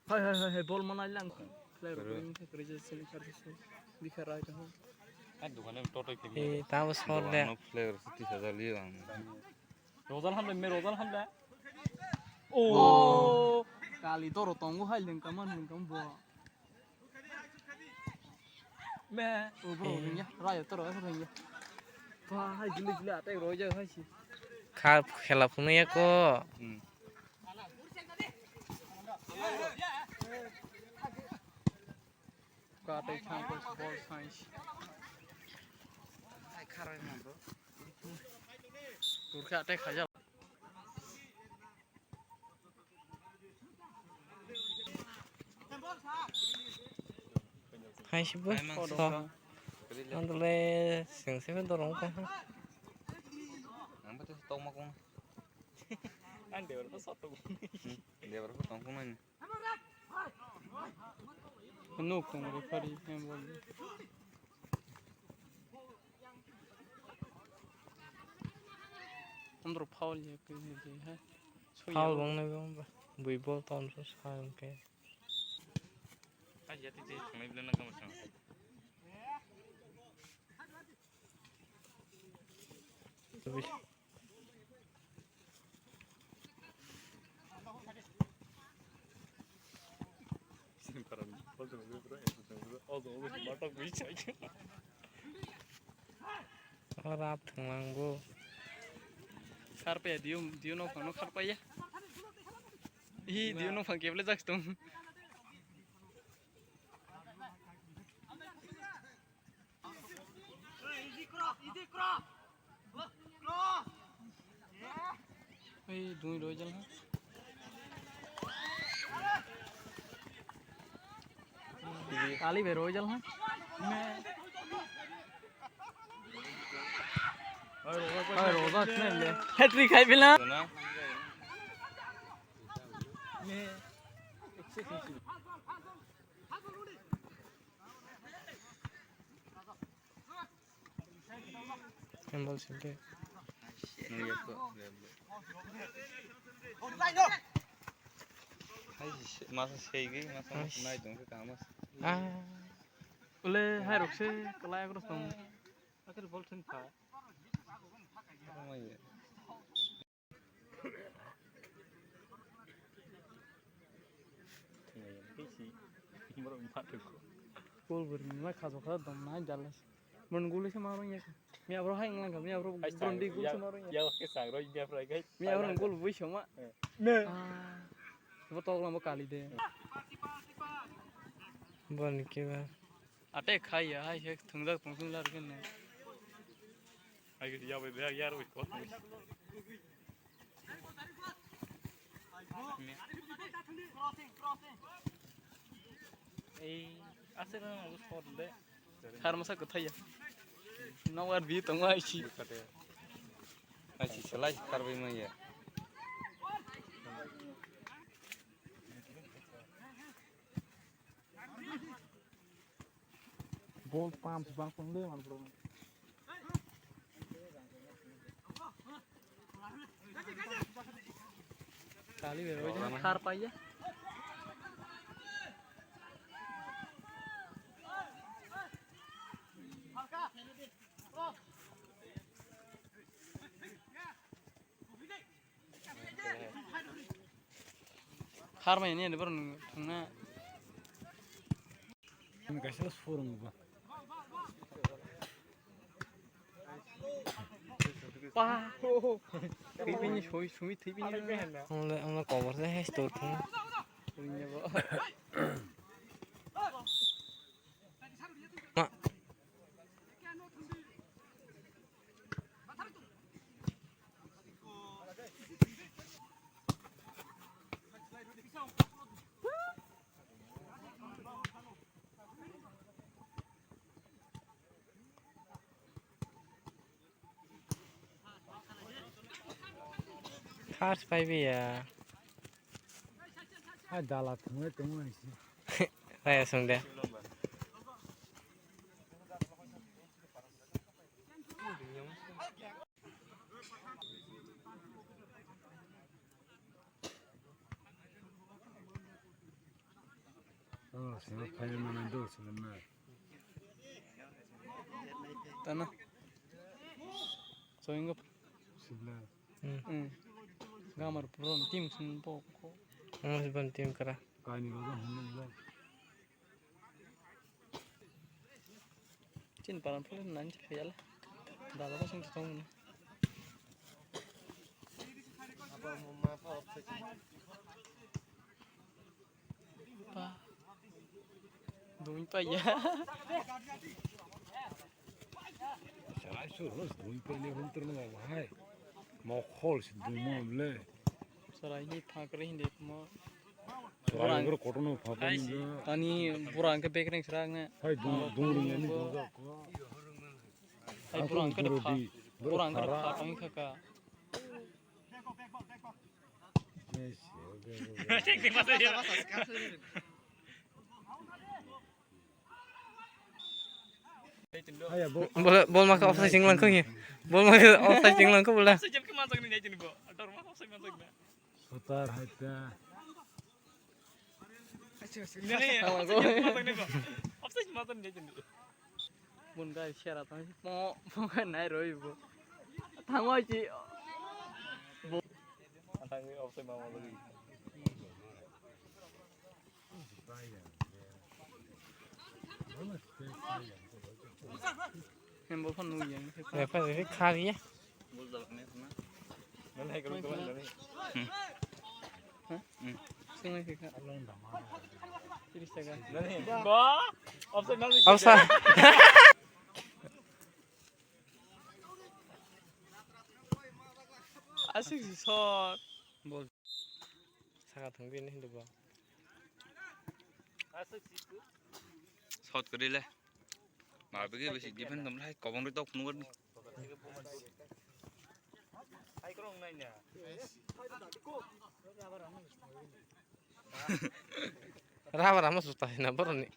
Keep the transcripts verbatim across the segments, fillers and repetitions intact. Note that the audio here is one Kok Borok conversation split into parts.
Hai, hai, hai, hai, bol manai lang. Player Rwng. Bini khe kwrwi je sini kar se. Bikha rai ta. Ai, dukane totoi khe. Eh, tamo sor de. Ano player se tis hajar liyo ang. Rozal hamle, me rozal hamle. Oh. Kali toro tongo hai lengkam, lengkam bo. Me. Oh, bro, eh. Ringya, rayo toro, eh, ringya. Wah, hai jili jili atai roi jai hai si. Kha khela phunui ya ko. Hmm. Ka tei thang ko bol science. Ai kharoi mo bro. Turkha tei khaja. Hai si bo. Hai mang so. Andole sing sing dorong ko. Ang betul tong mak kong. Ang dewa ko sotong. Hmm, dewa ko tong kong. Nuk tong referee handball. Andro foul ya ke ni ha. Foul bang na bang ba. Bui bol ton so sa ke. Ah, ya ti ti thang ni blen na kam sa. Ora thwngmangbo. Kharpaya diu, diu nokphang no kharpaya. Hi, diu nokphang keble jak tong. Ei, dui roi jal ha. Kali be roi jal ha. Oi, roja khna le. Hat-trick khai bila. Handball sinte. Nui ya ko. Hai, masa sei gwi, masa nai tong se tama. Ah. Ule hai rok se kelai rok tong. Akhir bol thun pha. Tama ya. Kol bwrwi ma khajo kha dom nai jala. Mon guli se ma rong ya. Mi abro hai nglang kha, mi abro bondi gul se ma rong ya. Ya ke sang roi ya fry kai. Mi abro gul bui se ma. Ne. Bo tok lam bo kali de. Bon ke ba. Ate khai ya, hai se thungjak tong thung lar kene. Hai ke ya bai ya ya roi ko. Ei, ase na nang spot de. Har masa kwthai ya. Nang war bi tong ai si. Ai si selai kar bai ma ya. Ball pump bang pang le man bro. Kali be roi khar pai ya. Har mai ni ani borok thangna. Ang kaisa showroom ba. Pa. Thwi bini soi sumi thwi bini. Ang le, ang le cover se hai store thung. Thwi ni bo. Ma. First five ya. Hai dala thumui thumui si. Raya sung de. Oh, sima phaina manai do, sima na. Tana. Soingo. Sibla. Hmm. Hmm. Gamar puron team sin po ko. Hmm, sibon team kara. Kani rogo hunu bla. Chin paran phulen nan chakhe yala. Dada ba sing tong. Pa. Dui pa ya. Sarai su ros dui pa le hunter na ba hai. Mokhol si dui mo le. Sarai ni phakre hindi mo. Sarai ugro kotono phakre hindi. Ani bura angke bekreng serak ne. Hai dung dung ring ani dung jak. Hai bura angke pha. Bura angke pha tong kha ka. Bol, bol maka offside sing langkho ye. Bol maka offside sing langkho bola. Sotar hai ta. Nani, offside majak ni jai tini. Mun gai sera tang mo mo gai nai roi bo. Thang wai chi. Bo. Thang offside ma ma lagi. Hembo phone nung yang. Refa refa khari ya. Sing lagi kak. Tiris taka. Offside. Asik si shot. Bol. Saka thang bini hindu bo. Shot kori le. Mabigi bisi defend dam lai kobong ri tok phunuk ni. Raba rama suta hina boroni.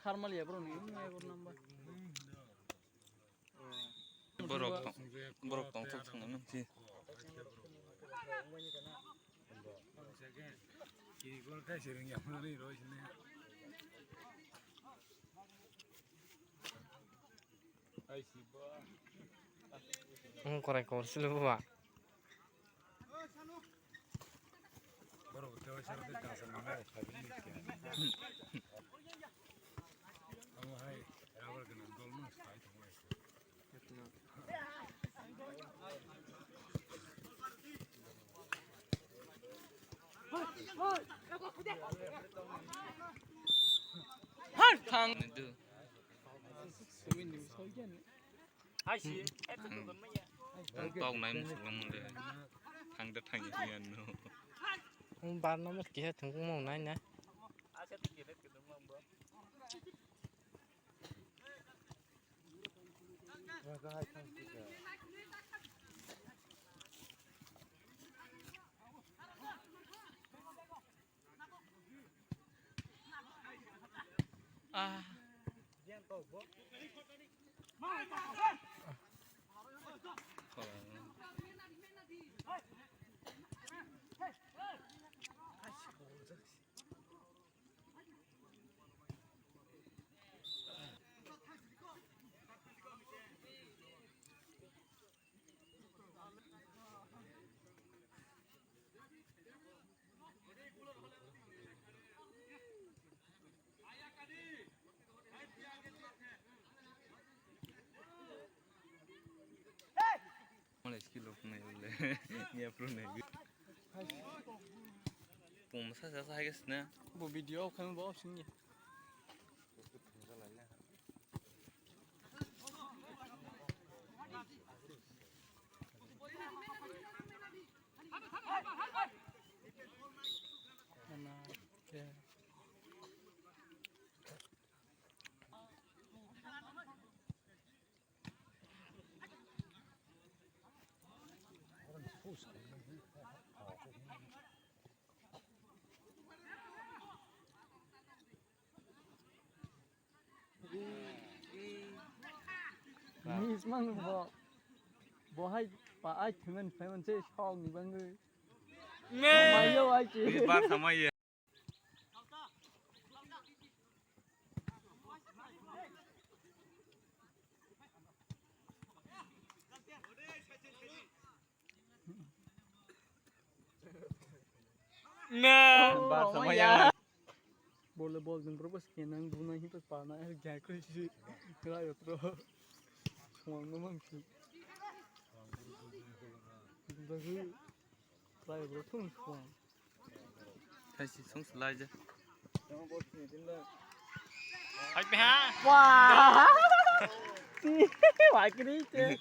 Kharmaliya boroni, borok tong, borok tong thok thang nang si. Ang korai kor silo ba. Thang. Ang tok nai musuklung le. Thang da thang ya no. Ang bar no mas kiha thang mo nai na. Ah. Mole skill rok nai le. Nia pro nai. Pum sa sa sa hai gas na. Bo video khan bo sing ye. Miss man bo. Bo hai pa ai thwimani phaiman se sok ni bangwi. Me. Mayo ai chi. Ba samai ye. Me. Ba samai ya. Bole bol ding bro bas kenang duna hi pas pana er gya kri si. Kra yo tro. Suang no mang si. Dagi. Try bro, thung suang. Thaisi sung slai je. Hai pe ha. Wah. Wah kiri te.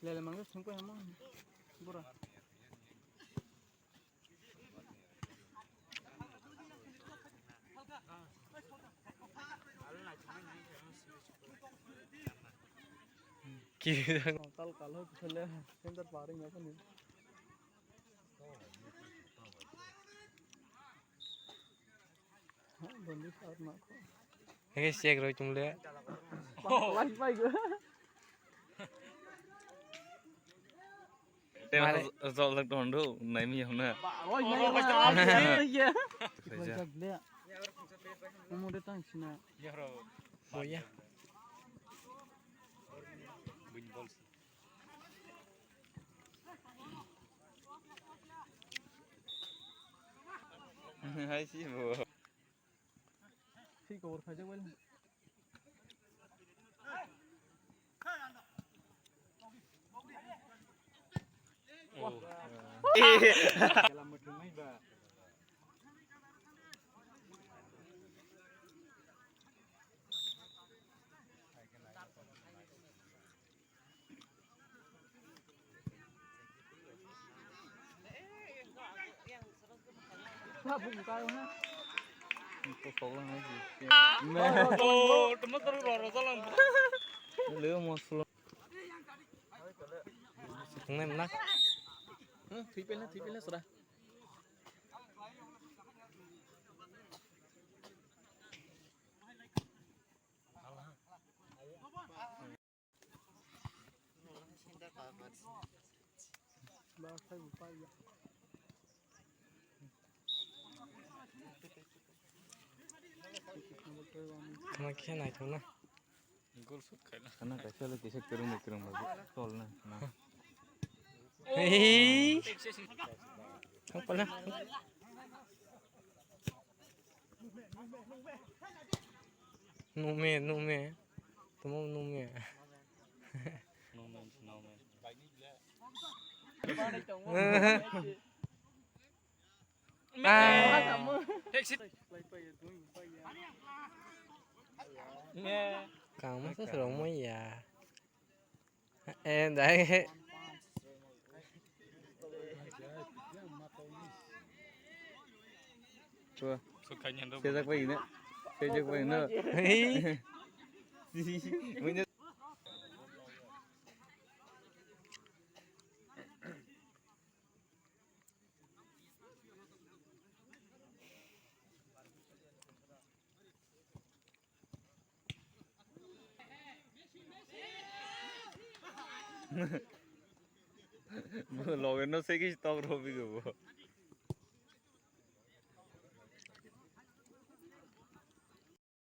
Lele mangga sung ko hamo. Bura. Ki? Tal kalo kele center paring apa nih? Dondi sar mako. Hege siak roi chungle. Wah, wah, wah, wah. Te mare. Zol dak don do, nai mi hona. Wah, wah, wah, wah, wah, wah. Khaja. Wah, wah, wah, wah. Mo de tang sina. Boya. Hai si bo. Si kobor khaja bel. Thwipel na, thwipel na sora. Tama khe naithok na. Gol shoot khaina. Khana kaisa le kisa kwrwng bai kwrwng bai tol na, na. Hei. Thang pala. Nume, nume. Tamo nume. Nume, nume. Ah. Kang masa serong mo ya. Eh, dai. Tua. Sejak pai ini. Sejak pai ini. Hei. Punya. Bo loge no se kis tok robi go bo.